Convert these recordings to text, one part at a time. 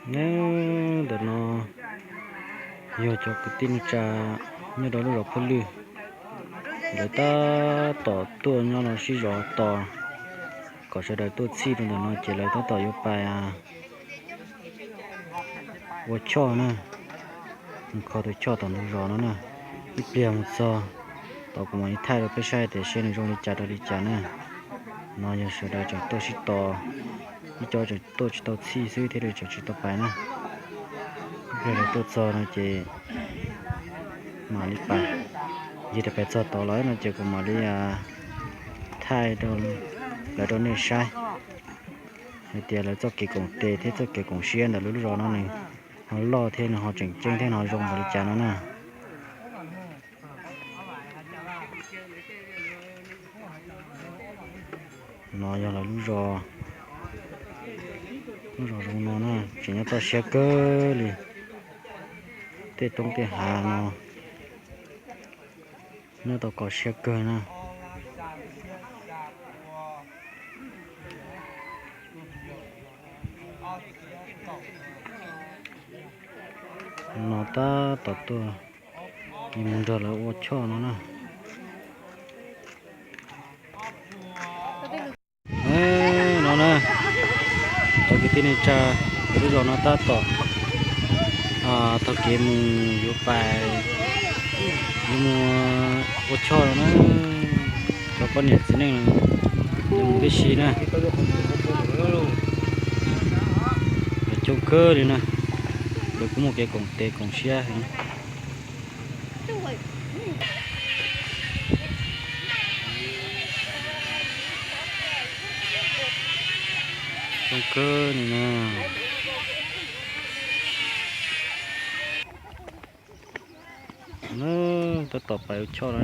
Nyob ntawm no yog cov kwv tij neej tsa nyob rau lub zos Phaj Lwj, lawv tab tom tuaj nyob no sib zov tos kom sawv daws tuaj txhij rau ntawm no ces lawv tab tom yuav pais ua choj na, mus kho tus choj tom ntug zos no na. Ib pliag mus txog tod kuv mam li thaij rau peb saib tias seb nws zoo li cas rau li cas na. No yog sawv daws tseem tuaj sib tos, ib co tseem tuaj tsis tau txhij xwb thiaj li tseem tsis tau pais na. Ib pliag lawv tuaj txog no ces mam li pais. Yog tias pais txog tod lawm no ces kuv mam li thaij lawv rau nej saib hais tias lawv txoj kev koom tes thiab txoj kev koom siab ntawm lub zos no nws ho loj thiab nws ho tseem ceeb thiab nws ho zoo npaum li cas no na. No yog lawv lub zos, lub zos zoo no na, tseem nyob toj siab kawg li. Tej roob tej hav no nyob tau kho siab kawg na. No tab tom tuaj mus nrog lawv ua choj no na. No na, cov kwv tij neej tsa lub zos no tab tom taug kev mus yuav pais yuav mus ua choj no na. Cov poj niam txiv neej yuav mus tib si na. Coob kawg li na, lawv kuj muaj kev koom tes koom siab heev. Coob kawg li na. Tab tom pais ua choj no.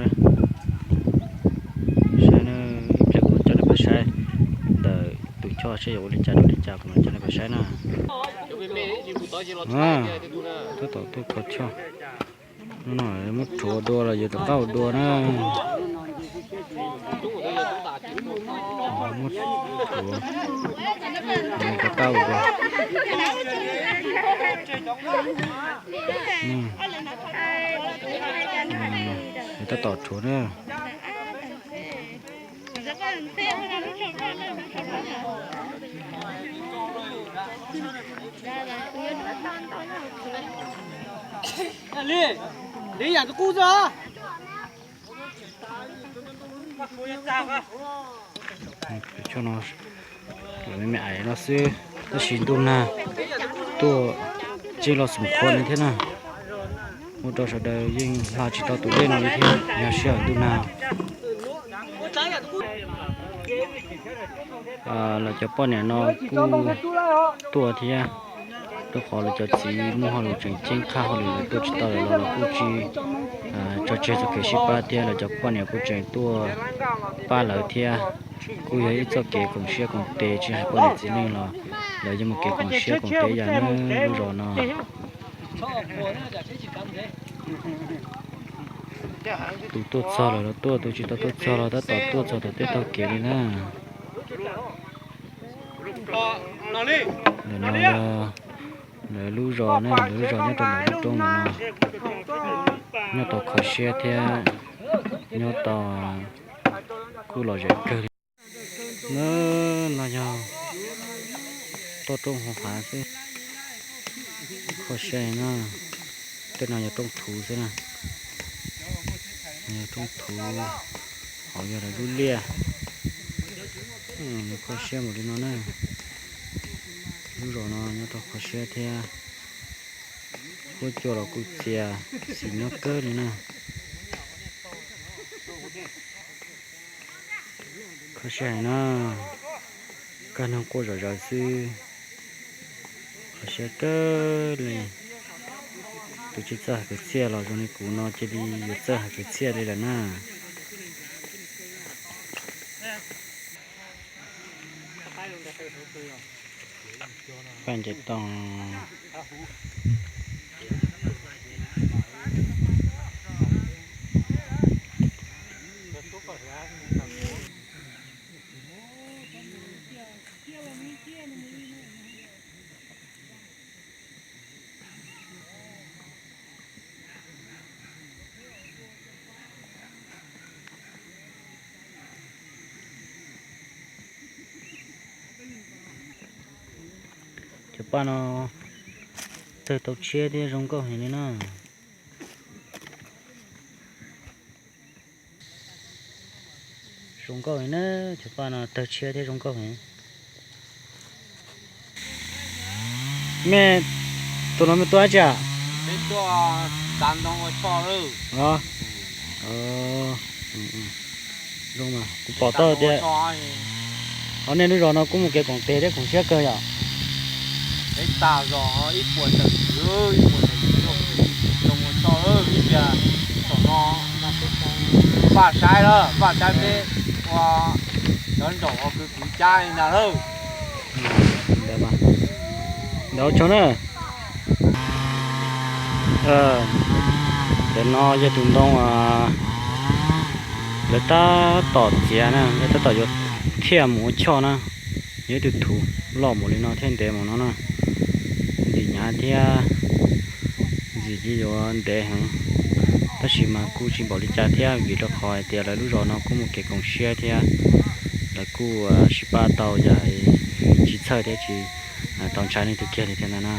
Saib na, ib pliag kuv coj nej pais saib ntawm tus choj seb yuav ua li cas rau li cas, kuv mam coj nej pais saib na. Tab tom tuaj kho choj. Hnub no muab rhuav dua los yuav rov qab ua dua na. Muab rhuav, rov qab ua dua. Yuav tab tom rhuav na. Choj no me me ais no xwb, tab sis ntuj nag tuaj tsis los xoom qhua li thiab na. Ua rau sawv daws yeej hla tsis tau tus dej no li thiab, yog sij hawm ntuj nag. Lawv cov poj niam no kuj tuaj thiab, rau qhov lawv cov txiv muaj hauj lwm tseem ceeb, qhab hauj lwm lawv tuaj tsis tau lawm los lawv kuj tsis tso tseg txoj kev sib pab thiab, lawv cov poj niam kuj tseem tuaj pab lawv thiab. Kuj yog ib txoj kev koom siab koom tes, tsis hais poj niam txiv neej los lawv yeej muaj kev koom siab koom tes ib yam na lub zos no. Tus tuaj txog los los tuaj, tus tsis tau tuaj txog los tab tom tuaj txog tom tej taug kev li na. Ntawm no yog lawv lub zos ne, lawv lub zos nyob rau ntawm lub roob no no, nyob tau kho siab thiab nyob tau kuj lom zem kawg li. No yog toj roob hauv hav xwb, kho siab na. Tej no yog roob thuv xwb na, yog roob thuv, hauv yog lawv lub liaj. Kho siab npaum li no na. Lub zos no nyob tau kho siab thiab, huab cua los kuj txias, xis nyob kawg li na. Kho siab heev na, kaj ntug quaj zom zaws xwb. Kho siab kawg li. Tus tsis txawj hais kwv txhiaj los zoo li kuv no cia li yuav txawj hais kwv txhiaj li lawm na. Paj nce too. Cov paj no tawg tau tshiab thiab zoo nkauj heev li na. Zoo nkauj heev na, cov paj no tawg tshiab thiab zoo nkauj heev. Mej, tus no mej tuaj dab tsi? Peb tuaj xa ntoo ua choj lawm. Zoo mas kuv pom tau tias, o, nej lub zos no kuj mus kev koom tes thiab koom siab kawg yom. Peb tag zos ib puas tawm kwv, ib puas tawm kwv, ntoo ua choj ib pliag. Tom no faj saib lawm, faj saib peb ua cov nraum ua kwv kwv cab li ntag lawm. Ntawd ua tsaug na. Ntawm no yog tus ntoo lawv tab tom txiav na, lawv tab tom yuav thiaj mus ua choj na. Yog ib tug thuv loj mus li no thiab ntev mus no na. Ntim hnyav thiab ntxim li yuav ntev heev, tab sis mas kuj tsis npaum li cas thiab vim rau qhov hais tias lawv lub zos no kuj muaj kev koom siab thiab lawv kuj sib pab tau yam tsis txhawj thiab tsis tau ntshai leej twg kiag li thiab ntag na.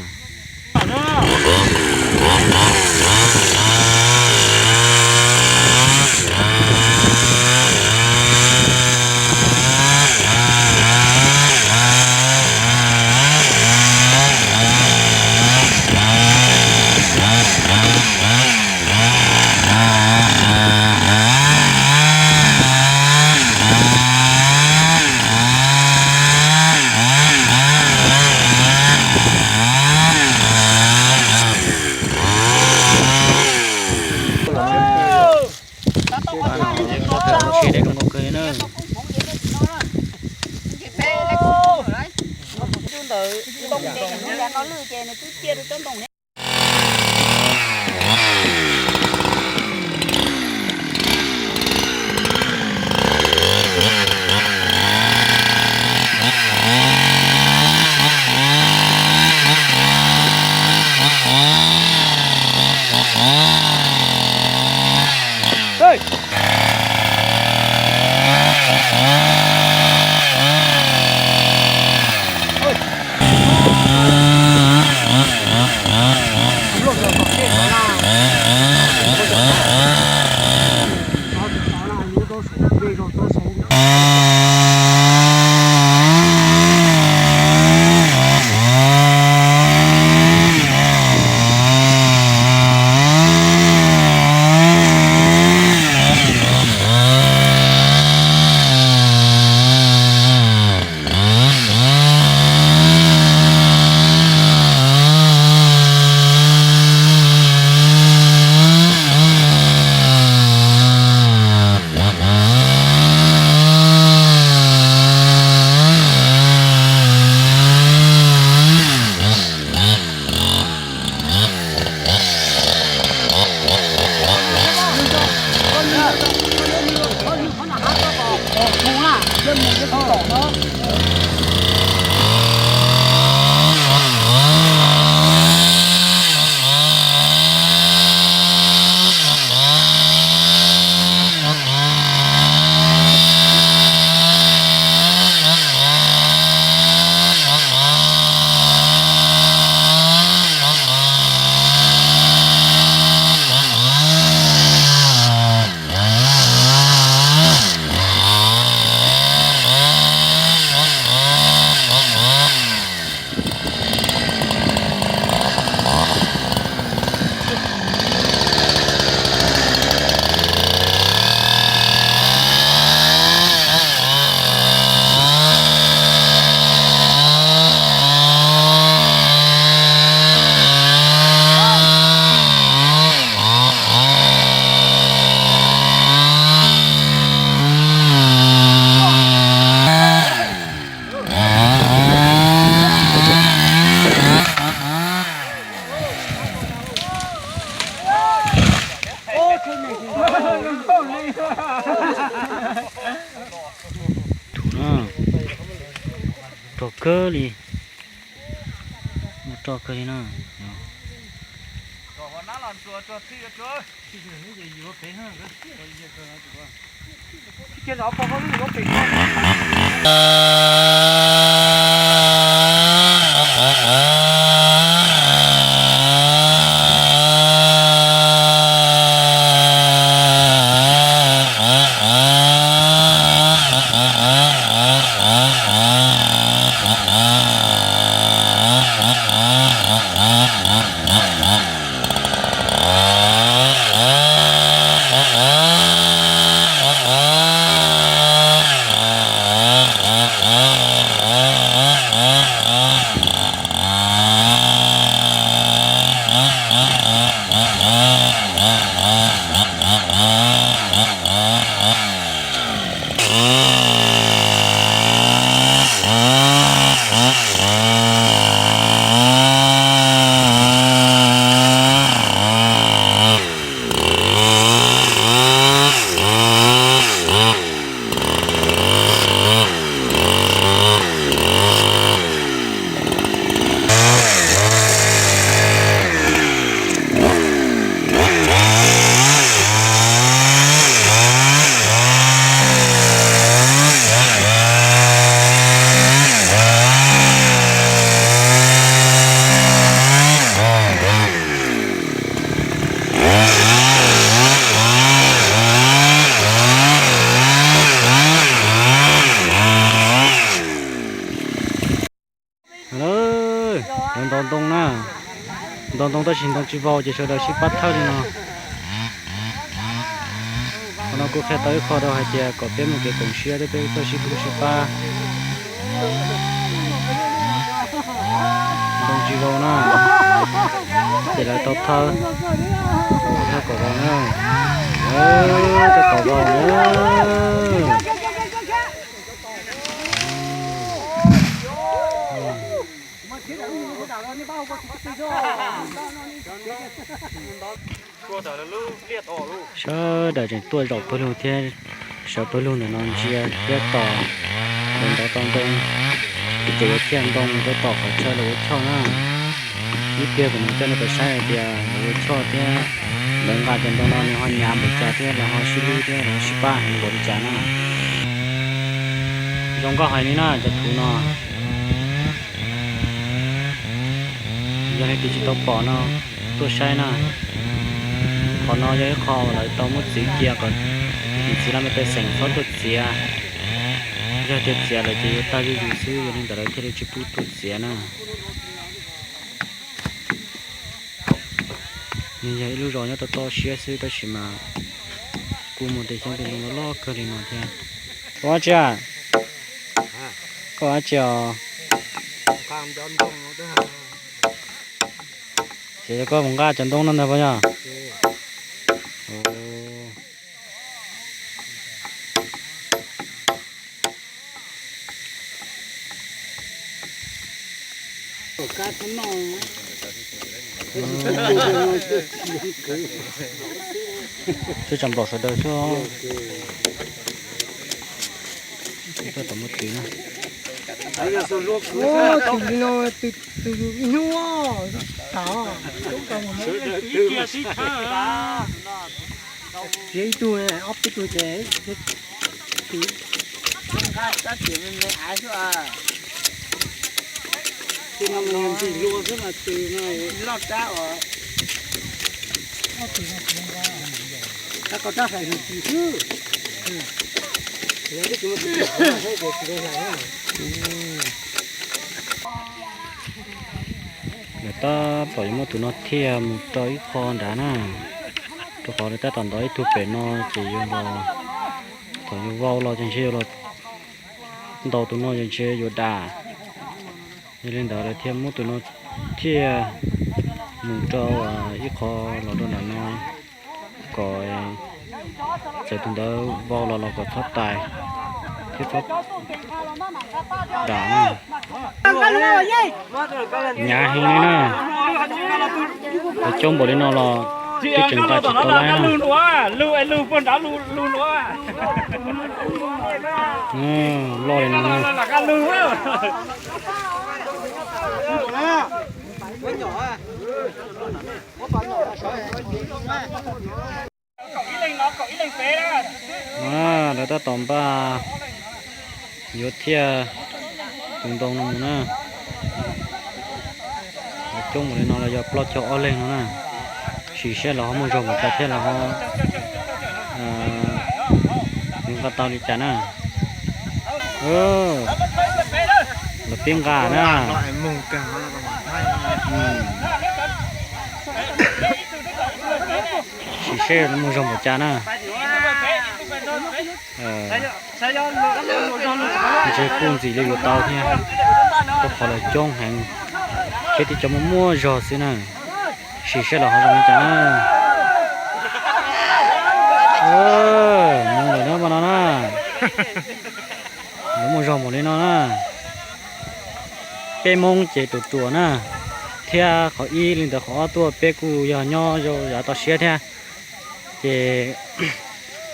Thuv no rog kawg li, rog kawg li na. Lawv ntaus ntoo na, ntaus ntoo tab sis ntoo tsis vau ces sawv daws sib pab thawj li no. Qhov no kuj qhia tau ib qho rau hais tias kom peb mus kev koom siab thiab peb txawj sib hlub sib pab. Ntoo tsis vau na, ces lawv tau thawj, tau thawj kom vau na. Tau kom vau na. Sawv daws tseem tuaj zaum pawg lug thiab, sawv pawg lug ntawm no ntsia thiab tos lawv ntov tau ntoo. Ces yuav thiaj ntoo mus rau tom qhov chaw lawv ua choj na. Ib pliag kuv mam coj nej pais saib hais tias lawv ua choj thiab lawv nqa cov ntoo no nws ho hnyav npaum cas thiab lawv ho sib hlub thiab lawv ho sib pab heev npaum li cas na. Zoo nkauj heev li na cov thuv no. Yog leej twg tsis tau pom no tuaj saib na. Qhov no yog ib qho uas lawv tau muab txwv cia kom niam txiv laj mej pej xeem txhob tuaj txiav. Yog tias txiav lawm ces yuav tag zuj zus xwb, yog li ntawd lawv thiaj li tsis pub tuaj txiav na. Nws yog ib lub zos nyob toj toj siab xwb tab sis mas kuj muaj tej xyoob tej ntoo loj loj kawg li no thiab. Koj ua dab tsi? Koj ua dab tsi os? Ces koj mus nqa cov ntoo no ntag puas yog? Sib tso nplaum sawv daws xwb. Tus li no, tus ib hnub tas, txiav ib tug ob peb tug ces, ces no mas yog ntxim hlua xwb mas tus no loj rab os. Rab ko rab hais lug tsis xwb. Lawv tab tom yuav muab tus no thiaj mus rau ib qho nrad na, rau qhov lawv tab tom ntov ib tug pem no ces yuav los, thaum yuav vau los ces ntshe yuav los ntaus tus no ces ntshe yuav dam. Yog li ntawd lawv thiaj muab tus no thiaj mus rau ib qho los rau nram no kom txawm tus ntawd vau los los kom txhob tais thiab txhob dam na. Hnyav heev li na, coob npaum li no los twb tseem nqa tsis tau lawm na. Loj li no na. Lawv tab tom npaj yuav thiaj tus ntoo no mus na. Coob npaum li no los yog plaub caug ob leeg no na. Sim saib los ho muaj zog npaum cas thiab los ho yuav nqa tau li cas na. Los pib nqa na. Sim saib muaj zog npaum cas na. Ntshe kuj ntxim li yuav tau thiab, rau qhov lawv coob heev thiab tib co muaj muaj zog xwb na. Sim saib los ho zoo li cas na. Mus lawm na, mas no na. Lawv muaj zog mus li no na. Peb Hmoob ces ruam ruam na, thiab qhov ib li ntawd qhov ob tuaj peb kuj yog nyob yav toj siab thiab. Ces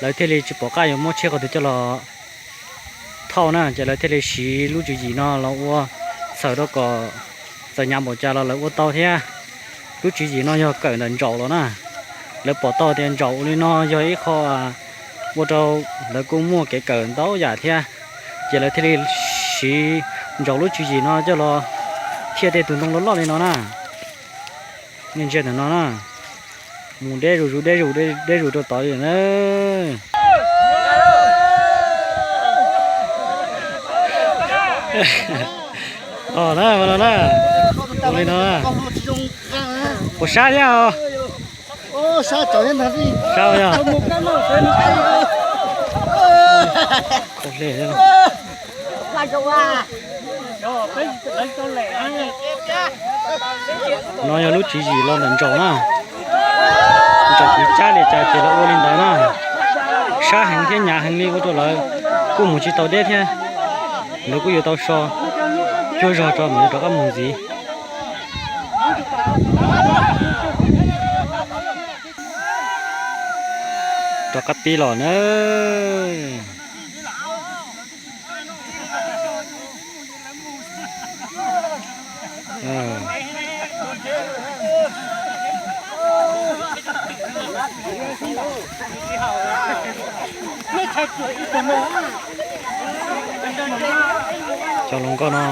lawv thiaj li tsis pom qab yuav muab tsheb qhov twg coj los thauj na, ces lawv thiaj li siv lub tswv yim no los ua txhawm rau kom txawm nyav npaum cas los lawv ua tau thiab. Lub tswv yim no yog kawm ntawm ntsaum los na. Lawv pom tau tias ntsaum ua li no yog ib qho ua rau lawv kuj muaj kev kawm ntau yam thiab, ces lawv thiaj li siv ntsaum lub tswv yim no coj los thiaj tej tus ntoo loj loj li no na. Nej ntsia ntawm no na, mus deb zuj zus deb zuj zus deb zuj zus rau tod li na. Os na, ua no na, ua li no na. Puas sab thiab os? Sab yog. No yog lub tswv yim los ntawm ntsaum na. Ntsaum kwv cab li cas ces lawv ua li ntawd na. Sab heev thiab hnyav heev li ua rau lawv kuj mus tsis tau deb thiab. Lawv kuj yuav tau so cuag zog rau mam li rov qab mus ntxiv. Rov qab pib los na. Cov hluas nkauj no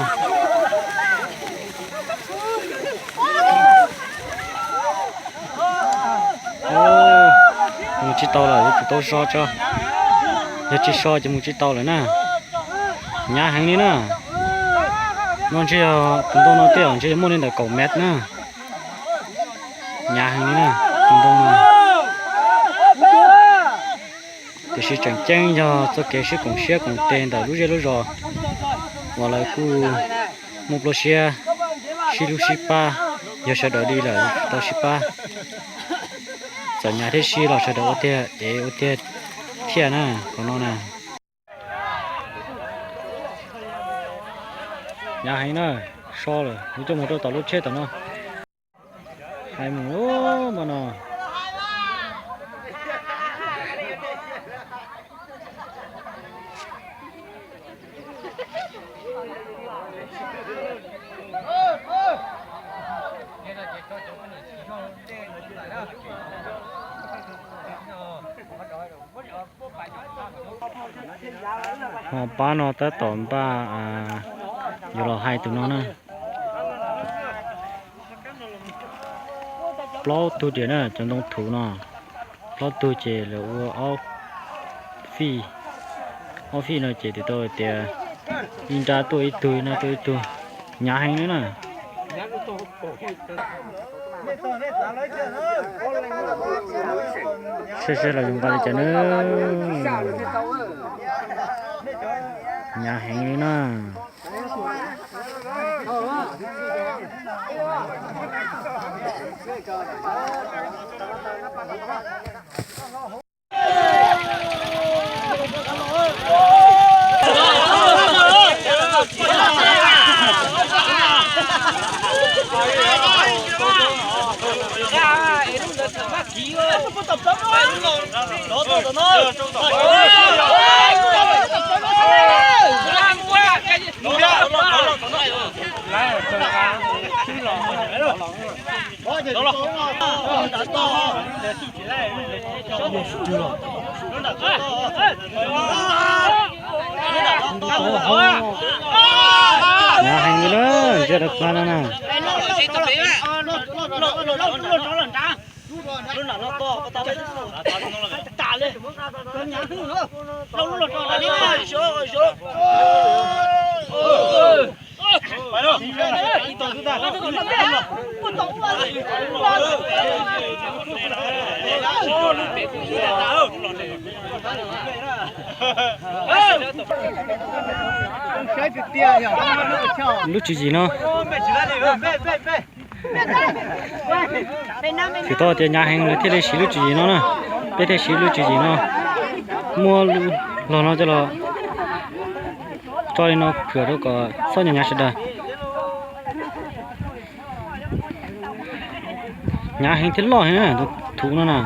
mus tsis tau lawm, yuav tsum tau so tso. Yog tsis so ces mus tsis tau lawm na. Hnyav heev li na. No ntshe yog tus ntoo no tej zaum ntshe yog muaj li ntawm kaum mev na. Hnyav heev li na, tus ntoo no. Tiam sis tseem ceeb yog txoj kev sib koom siab koom tes ntawm lub zej lub zos uas lawv kuj muaj pluaj siab sib hlub sib pab. Yog sawv daws li lawm tau sib pab, txawm hnyav thiab sib los sawv daws ua tiag ev ua tiag thiaj na, qhov no na. Hnyav heev na, so lawm, yuav coj mus rau tom lub tsheb tom no. Hais mus ub, mas no. Ho pab no tab tom npaj yuav los hais tus no na. Plaub tug riam na, cov ntoo thuv no. Plaub tug ces lawv ua ob fij. Ob fij no ces tus tau tias ib nrab tuaj ib tug, ib nrab tuaj ib tug. Hnyav heev li na. Saib saib los zoo nqa li cas na. Hnyav heev li na. Hnyav heev li na, zaj dawb pab no na. Lub tswv yim no. Tsis tau tias hnyav heev lawv thiaj li siv lub tswv yim no na. Peb thiaj siv lub tswv yim no, muab lub log no coj los tso li no phwm rau kom txhob hnyav hnyav sawv daws. Hnyav heev thiab loj heev na tus thuv no na.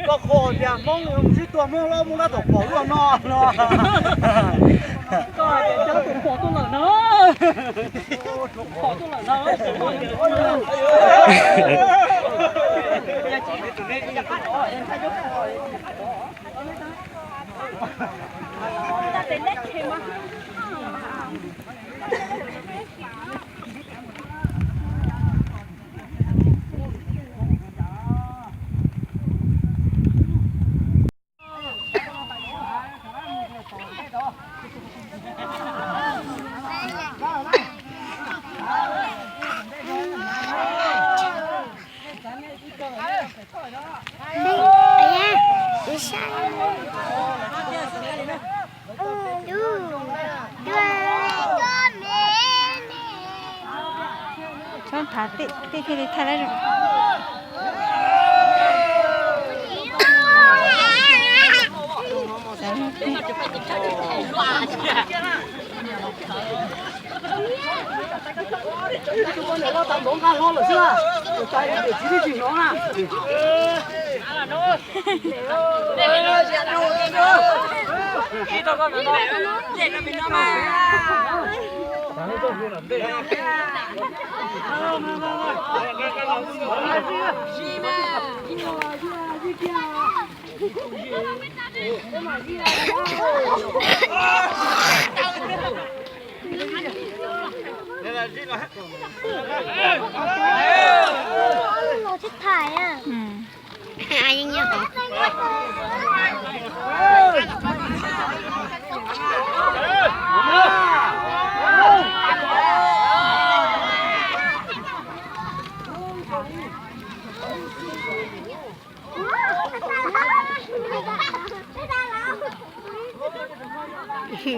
Koj qhov tias Hmoob sib tua Hmoob hlob Hmoob lab tom pom luaj no no. Koj hais tias cov tus pom tuaj lawm na. Pom tuaj lawm na. Txhob thav, tej thiaj li thaij lawm.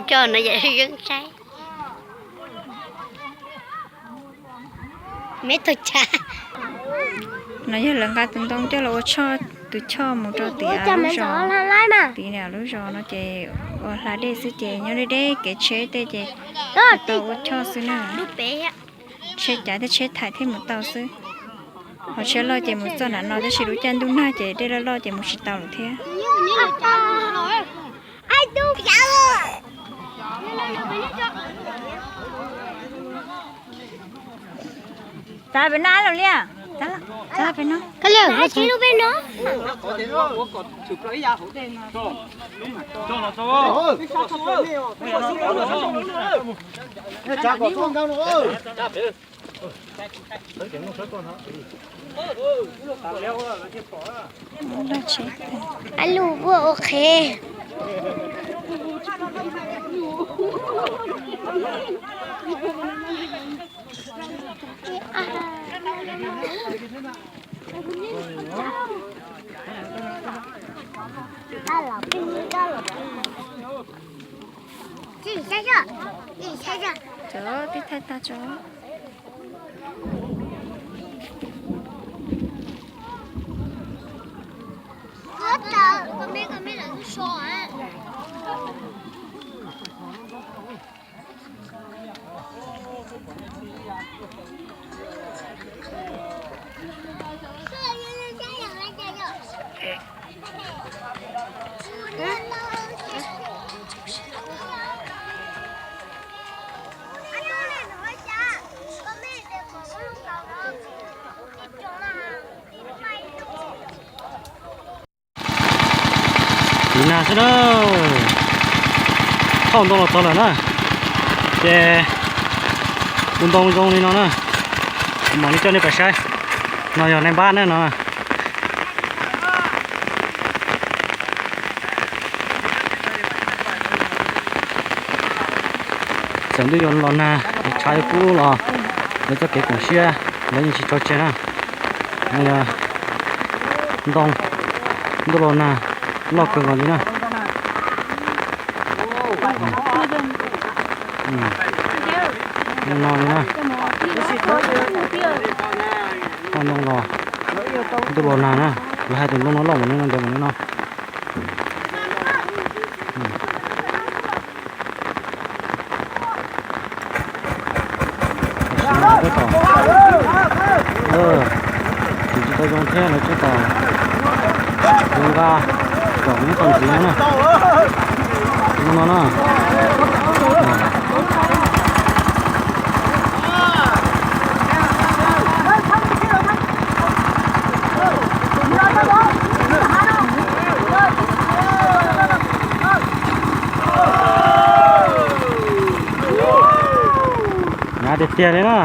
Coj no yam zeeb saib. Me tug chav. No yog lawv nqa tus ntoo coj los ua choj, tus choj mus rau tim lub zos, tim lub zos no ces ua hla dej xwb ces nyob deb deb kev tsheb tej ces tau ua choj xwb na. Tsheb cav thiab tsheb thaij thiaj mus tau xwb. Ho tsheb loj ces mus txoj nram no tab sis lub caij ntuj nag ces dej loj loj ces mus tsis tau lawm thiab. Txav pem no los liaj. Txav pem no. Ab lug ua ua qhev. Cov tib thaij tag tso. Tiv nag xwb na. Thauj ntoo los txog lawm na. Ces tus ntoo zoo li no na. Kuv mam li coj nej pais saib. No yog nais npab na no. Txawm ntuj yuav los nag, tshav yuav kub los, lawv txoj kev koom siab lawv yeej tsis tso tseg na. No yog ntoo, ntuj los nag loj kawg nkaus li na. Ntoo no li na. Ntoo los, ntuj los nag na. Lawv hais tias ntoo no loj npaum no, ntev npaum no. Tab sis no tab tom, tsis tau zoo thiab, lawv tab tom yuav nqa kom neb tau ntxiv no na. Ntoo no na. Hnyav tiag tiag li na.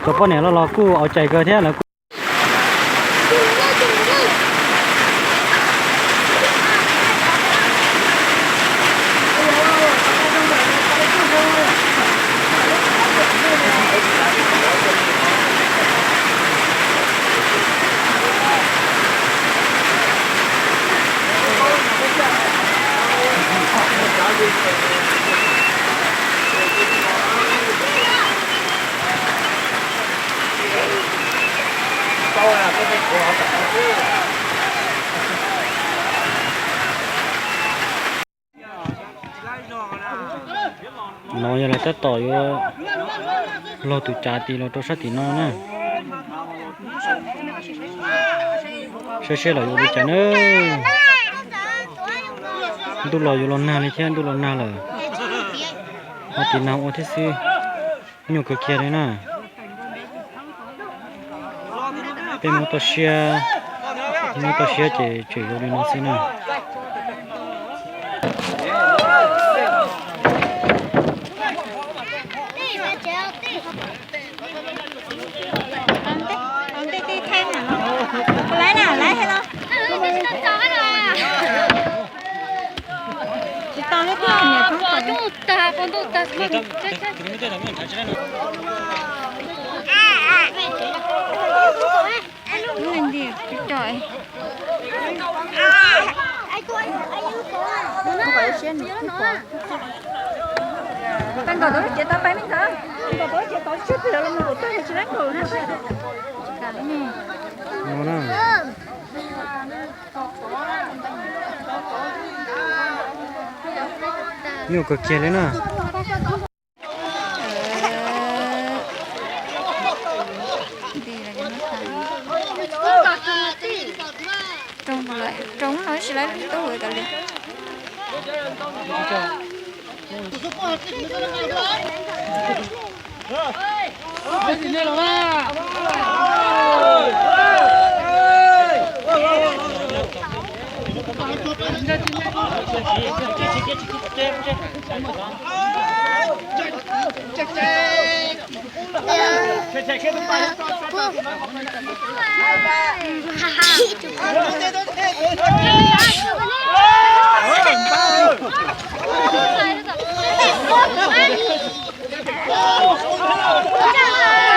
Cov poj niam los los kuj au cai kawg thiab, lawv kuj No yog lawv tab tom yuav laug tus cav tis los rau sab tim no na. Saib seb lawv yuav li cas na. Ntuj los yuav los nag li thiab, ntuj los nag lawm. Ho tiv nag ua thiab xwb. Nyuaj kawg kiag li na. Peb Hmoob toj siab, Hmoob toj siab ces tseem zoo li no xwb na. Tsis tau li, peb niam Hmoob tag, peb ntuj tag. Tsis coj. Tau nkaus tau lub tsev tau pais me ntxhais, nkaus tau lub tsev tau tshiab plig los mus nkaus tag tsis laib nkaus na. Tsis kam li ne. Nyuaj kawg kiag li na. Roob no tsis laib tub hwm tas li.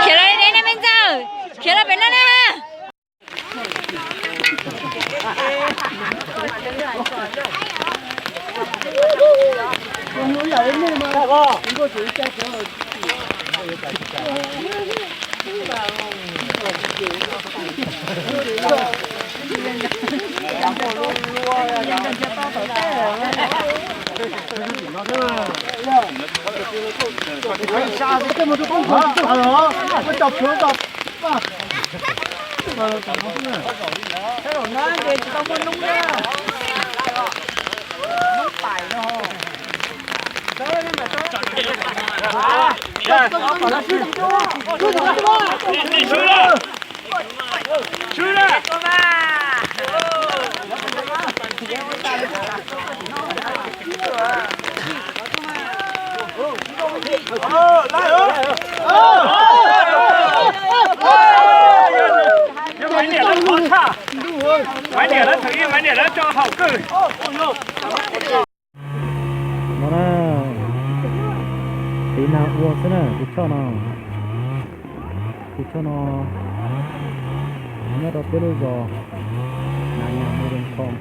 Khiav los li ne me ntxawg, khiav los pem no na. Maiv niam lawv thaum ib, maiv niam lawv tso haum kawg. No na, tiv nag ua xwb na, tus choj no, tus choj no nyob rau peb lub zos Nas Nyas Mus Dees Khoom.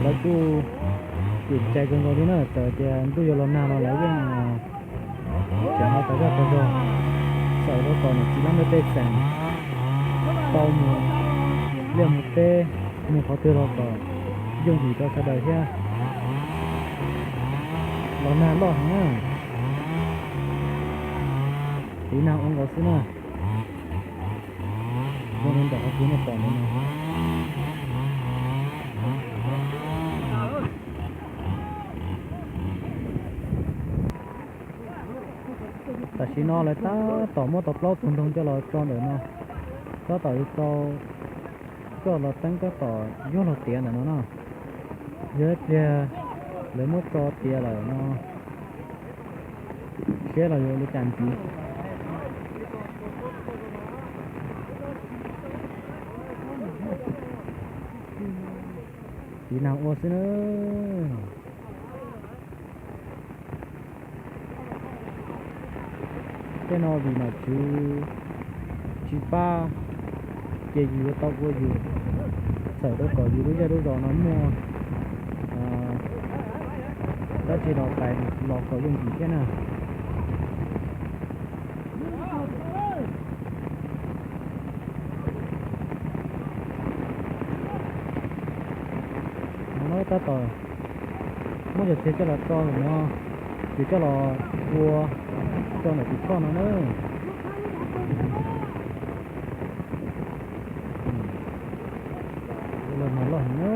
Lawv kuj Txim cai kawg nkaus li na, txawm tias ntuj yuav los nag los lawv yeej tseem ua tas zaj tas zog, txawm rau kom niam txiv lab mej pej xeem tau mus liaj mus teb, mus qhov twg los kom yooj yim rau sawv daws thiab. Los nag loj heev na, tiv nag ua nkaus xwb na. Zoo li ntawm qhov kuv nyuam pom ntawm no. Tam sim no lawv tab tom muab tau plaub tug ntoo coj los tso ntawm no, tab tom yuav tau coj los teeb tab tom yuav luag tiav ntawm no na. Yog ib pliag lawv muab tso tiav lawm no, seb los yuav li cas ntxiv. Tiv nag ua xwb na. Tej no vim nom tswv tsis pab, ces yus yuav tau ua yus, txawm rau kom yus lub zej lub zos no muaj dab tsi los pais los kom yooj yim thiab na. No tab tom muab cov txiag coj los tso ntawm no, ces coj los ua rau ntawm tus choj no na. Los nag loj heev na.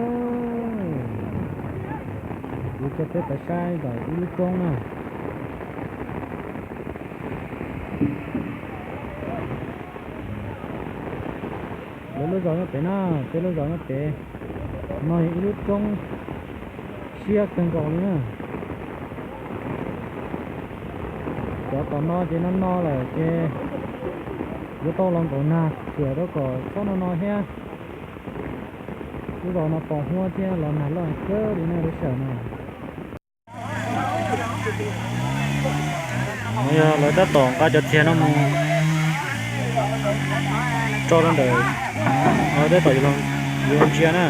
Kuv coj peb pais saib ntawm ib lub roob na. Lawv lub zos nyob pem na, peb lub zos nyob pem. No yog ib lub roob siab kawg nkaus li na. Cov tom no ces no no lawm ces yuav tau los nkaum nag, txhawm rau kom txhob no no thiab. Lub zos no pos huab thiab los nag loj kawg li na lub sij hawm no. Yog lawv tab tom nqa cov txiag no mus tso rau ntawm, tab tom yuav ntsia na.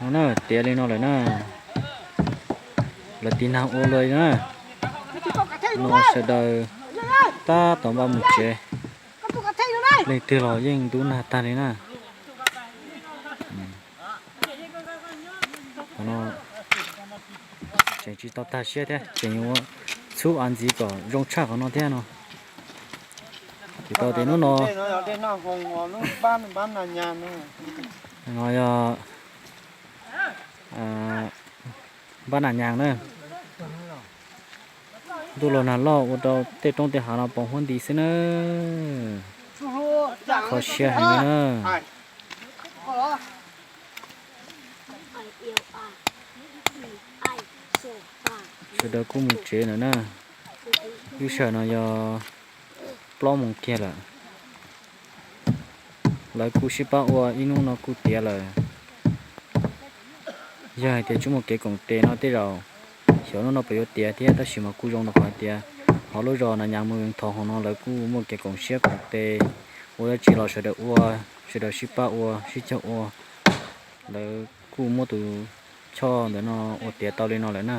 No na, tiav li no lawm na. Lawv tiv nag ua luaj li na. No sawv daws tab tom npaj mus tsev, leej twg los yeej ntub nag tag li na. Qhov no tseem tsis tau tag siab thiab, tseem yuav Txhub av ntxiv kom zoo tshaj qhov no thiab no. Ces tau tias hnub no, no yog npab nas nyas na. Ntuj los nag loj ua rau tej roob tej hav no poob huab nti xwb na. Kho siab heev li na. Sawv daws kuj mus tsev lawm na. Lub sij hawm no yog plaub moos kiag lawm. Lawv kuj sib pab ua ib hnub no kuj tiav lawm. Yog hais tias tsis muaj kev koom tes no tej zaum xyov hnub no puas yuav tiav thiab, tab sis mas kuj zoo rau qhov hais tias hauv lub zos Nas Nyas mus Vees Thos hauv no lawv kuj muaj kev koom siab koom tes ua dab tsi los sawv daws ua, sawv daws sib pab ua sib cog ua. Lawv kuj muab tus choj ntawm no ua tiav tau li no lawm na.